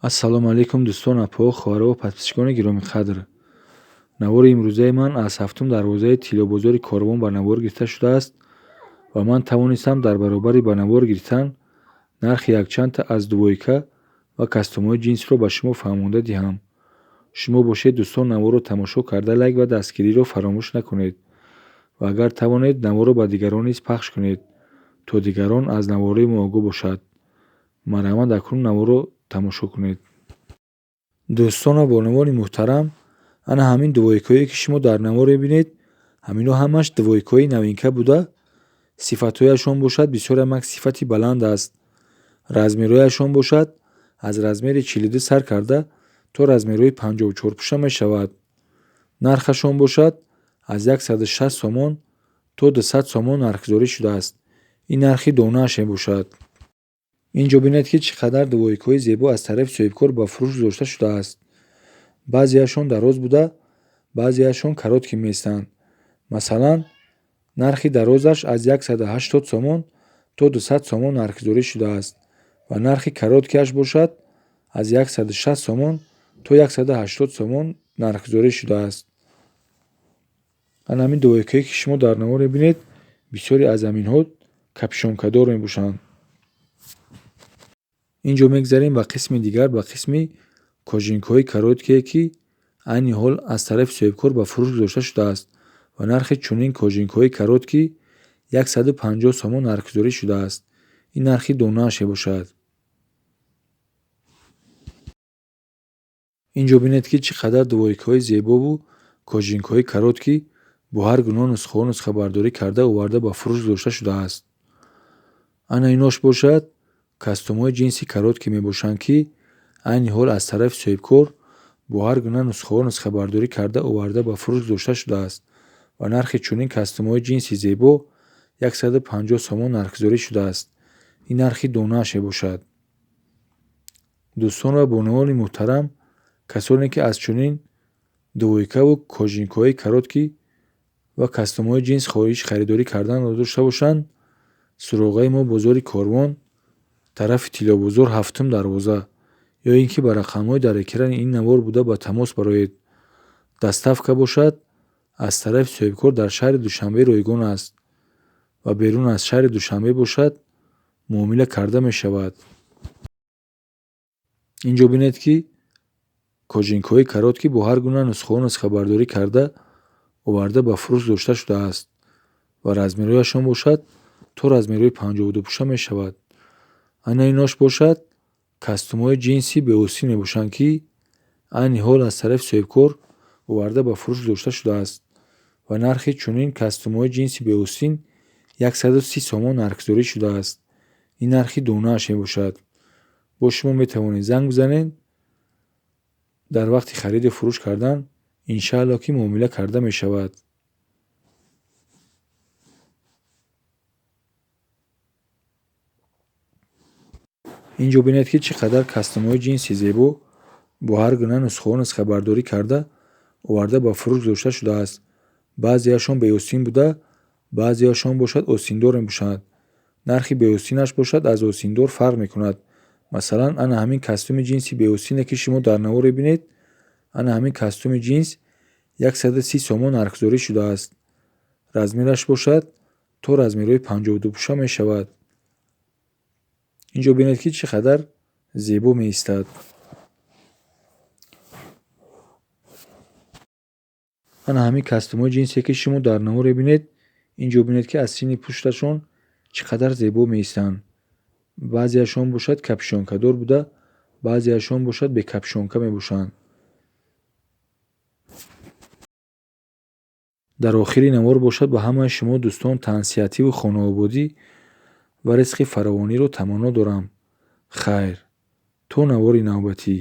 Ассалому алайкум, дӯстон, апоҳо, хоҳаро, подписчикони гиромиқадр. Навори имрӯзаи ман аз ҳафтум дарвозаи тиллобозори Корвон ба навор гирифта шудааст ва ман тавонистам дар баробари ба навор гирифтан нархи якчандта аз двойка ва костюмҳои ҷинсро ба шумо фаҳмонда диҳам. Шумо бошед, дӯстон, наворро тамошо карда, лайк ва дастгириро фаромӯш накунед ва агар тавонед, наворро ба дигарон низ пахш кунед, то дигарон аз наворҳои мо огоҳ бошад. Марҳамат, акнун наворро тамошо кунед. Дӯстон ва бонувони муҳтарам, ана ҳамин двойкаҳое, ки шумо дар навор мебинед, ҳаминҳо ҳамаш двойкаҳои новинка буда, сифатҳояшон бошад, бисёрам як сифати баланд аст. Размерҳояшон бошад, аз размери 42 сар карда то размерҳои 54 пуша мешавад. Нархашон бошад, аз 160 сомон то 200 сомон нархгузорӣ шудааст. Ин нархи донааш мебошад. Инҷо бинед, ки чӣ қадар двойкаҳои зебо аз тарафи соҳибкор ба фурӯш гузошта шудааст. Баъзеашон дароз буда, баъзеашон короткий меистанд. Масалан, нархи дарозаш аз 180 сомон то 200 сомон нархгузорӣ шудааст ва нархи короткияш бошад, аз 160 сомон то 180 сомон нархгузорӣ шудааст. Ана ҳамин двойкае, ки шумо дар навор мебинед, бисёре аз ҳаминҳо капюшонкадор мебошанд. Инҷо мегзарем ба қисми дигар, ба қисми кожинкаҳои короткие, ки айни ҳол аз тарафи соҳибкор ба фурӯш гузошта шудааст ва нархи чунин кожинкаҳои короткий 150 сомон нархгузорӣ шудааст. Ин нархи донааш мебошад. Инҷо бинед, ки чӣ қадар двойкаҳои зебову кожинкаҳои короткий бо ҳар гуна нусхаҳо нусхабардорӣ карда оварда ба фурӯш гузошта шудааст. Ана инош бошад, костюмҳои ҷинси короткий мебошанд, ки айни ҳол аз тарафи соҳибкор бо ҳар гуна нусхаҳо нусхабардорӣ карда оварда ба фурӯш гузошта шудааст ва нархи чунин костюмҳои ҷинси зебо 150 сомон нархгузорӣ шудааст. Ин нархи донааш мебошад. Дӯстон ва бонувони муҳтарам, касоне ки аз чунин двойкаву кожинкаҳои короткий ва костюмҳои ҷинс хоҳиш харидорӣ карданро дошта бошанд, суроғаи мо бозори Корвон, тарафи тиллобозор, ҳафтум дарвоза, ё ин ки ба рақамҳои дар экрани ин навор буда ба тамос бароед. Доставка бошад, аз тарафи соҳибкор дар шаҳри Душанбе ройгон аст ва берун аз шаҳри Душанбе бошад, муомила карда мешавад. Инҷо бинед, ки кожинкаҳои короткий бо ҳар гуна нусхаҳо нусхабардорӣ карда оварда ба фурӯш гузошта шудааст ва размерҳояшон бошад, то размерҳои 52 пуша мешавад. Ана инош бошад, костюмҳои ҷинси беосин мебошанд, ки айни ҳол аз тарафи соҳибкор оварда ба фурӯш гузошта шудааст ва нархи чунин костюмҳои ҷинси беосин 130 сомон нархгузорӣ шудааст. Ин нархи донааш мебошад. Бо шумо метавонед занг бизанед, дар вақти хариду фурӯш кардан иншаалло ки муомила карда мешавад. Инҷо бинед, ки чӣ қадар костюмҳои ҷинси зебо бо ҳар гуна нусхаҳо нусхабардорӣ карда оварда ба фурӯш гузошта шудааст. Баъзеашон беосин буда, баъзеашон бошад, осиндор мебошанд. Нархи беосинаш бошад, аз осиндор фарқ мекунад. Масалан, ана ҳамин костюми ҷинси беосине, ки шумо дар навор мебинед, ана ҳамин костюми ҷинс 130 сомон нархгузорӣ шудааст. Размераш бошад, то размерҳои 52 пуша мешавад. Инҷо бинед, ки чӣ қадар зебо меистад. Ана ҳамин костюмҳои ҷинсе, ки шумо дар навор мебинед, инҷо бинед, ки аз сини пушташон чӣ қадар зебо меистанд. Баъзеашон бошад, капюшонкадор буда, баъзеашон бошад, бекапюшонка мебошанд. Дар охири навор бошад, ба ҳамаи шумо дӯстон тансиҳативу хонаободӣ ва ризқи фаровониро таманно дорам. Хайр, то навори навбатӣ.